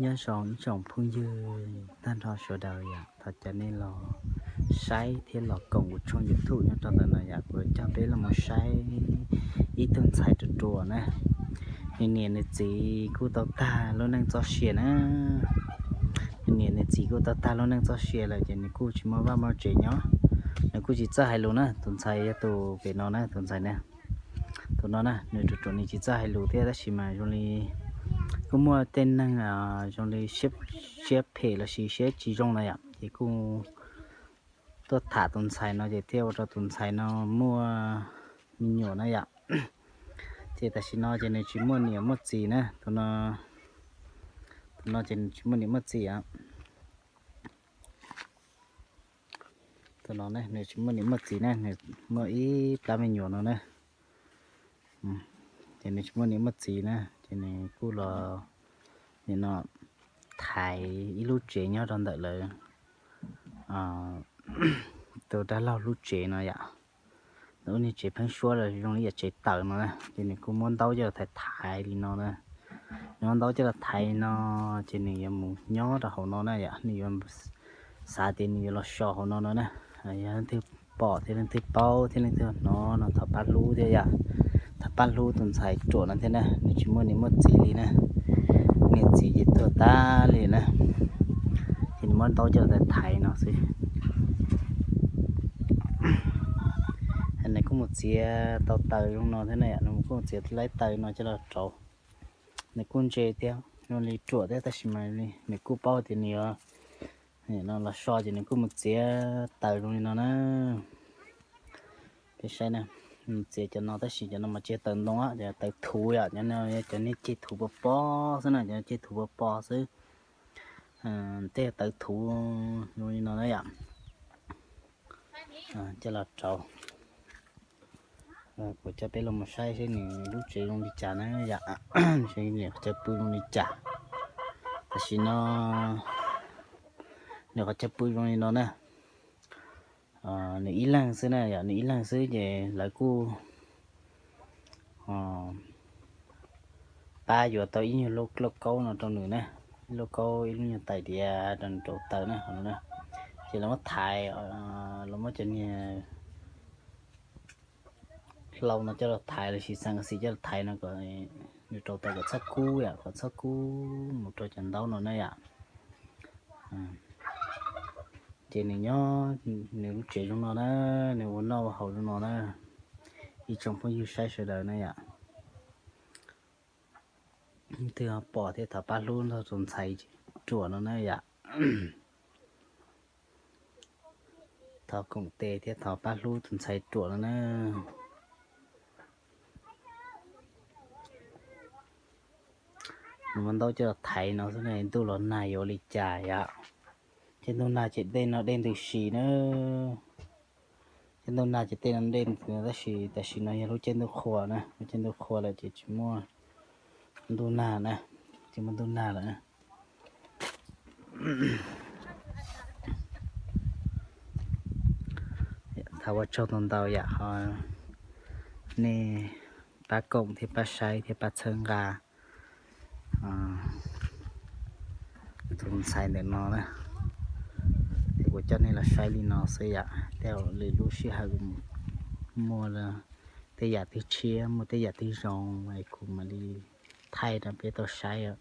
Nyob zoo ib tsoom phooj ywg tag nrho sawv daws yom, thov caw nej los saib thiab los koom kuv tshooj YouTube nyob rau ntawm no yom, kuv coj peb los mus saib ib tug ntxhais ruam ruam na. Nws niam nws txiv kuj tau tag lub neej txoj sia na. Nws niam nws txiv kuj tau tag lub neej txoj sia lawm ces nws kuj tsis muaj vaj muaj tsev nyob. Nws kuj tsis txawj hais lus na, tus ntxhais yog tus pem no na, tus ntxhais na. Tus no na nws ruam ruam nws tsis txawj hais lus thiab tab sis mas zoo li kuj muaj tej neeg zoo li siab phem los sis siab tsis zoo na yom, ces kuj tuaj tham tus ntxhais no ces thiaj ua rau tus ntxhais no muaj me nyuam na yom. Ces tam sim no ces nws tsis muaj niam muaj txiv na, tus no, tus no ces nws tsis muaj niam muaj txiv. Tus no nws tsis muaj niam muaj txiv na, nws muaj ib plab me nyuam no na. Ces nws tsis muaj niam muaj txiv na, ces nws kuj los nim no thaiv ib lub tsev nyob rau ntawm lawv tus dab laug lub tsev no yom. Lawv ua niag tsev pheeb suab los zoo li yam tsev taws no na, ces nws kuj muab ntaub coj los thaiv thaiv li no na. Nws muab ntaub coj los thaiv li no, ces nws yuav mus nyob rau hauv no na yom, nws yuav xav tias nws yuav los so hauv no no na. Yog leej twg pom thiab leej twg paub thiab leej twg hnov no thov pab hlub thiab yom. Thov pab hlub tus ntxhais ruam no thiab na, nws tsis muaj niam muaj txiv li na. Niam txiv ces tuag tag li na. Ces nws muab ntaub coj los thaiv no xwb. Nws kuj mus txiav tau taws zoo no thiab na, nws kuj mus txiav laib taws no coj los rauv. Nws kuj ntse thiab, zoo li ruam thiab tab sis mas nws kuj paub tias nws yuav los so ces nws kuj mus txiav taws zoo li no na. Peb saib na, txiav cov no tab sis cov no mas tsis yog taws ntoo, cov taws thuv yom, cov no cov niag ceg thuv pos pos xwb na, cov ceg thuv pos pos xwb. Tej taws thuv zoo li no na yom. Coj los rauv. Kuv coj peb los mus saib seb nws lub tsev zoo li cas na yom. Nws qhov chaw pw zoo li cas. Tam sim no nws qhov chaw pw zoo li no na. Nws ib leeg xwb na yom, nws ib leeg xwb ces lawv kuj pab yuav tau ib nyuag lub lauj kaub no rau nws na, ib lauj kaub ib lub nyuag tais diav rau nws rauv taws na, qhov no na. Ces lawv muab thaiv, lawv muab cov niag hlau no coj los thaiv los sis xeem xis coj los thaiv no kom nws rauv taws kom txhob kub yom, kom txhob kub mus rau cov ntaub no na yom. Ces nws nyob nws lub tsev zoo no na, nws ua noj ua haus zoo no na. Ib tsoom phooj ywg saib sawv daws na yom. Leej twg pom thiab thov pab hlub nrog tus ntxhais ruam no na yom. Thov koom tes thiab thov pab hlub tus ntxhais ruam no na. Nws muab ntaub coj los thaiv no xwb na, ntuj los nag yuav ua li cas yom. Ces ntuj nag ces dej no dej ntws si na. Ces ntuj nag ces tej no dej ntws tab sis tam sim no yog lub caij ntuj qhua na, lub caij ntuj qhua lawm ces tsis muaj ntuj nag na, tsis muaj ntuj nag lawm. Thov ua tsaug ntau ntau yam ho nej pab koom thiab pab saib thiab pab txhawb nqa tus ntxhais ntawm no na. Ces kuv coj nej los saib li no xwb yom, tej lwm lub sij hawm muaj tej yam twg tshiab muaj tej yam twg zoo es kuv mam li thaij rau peb tau saib.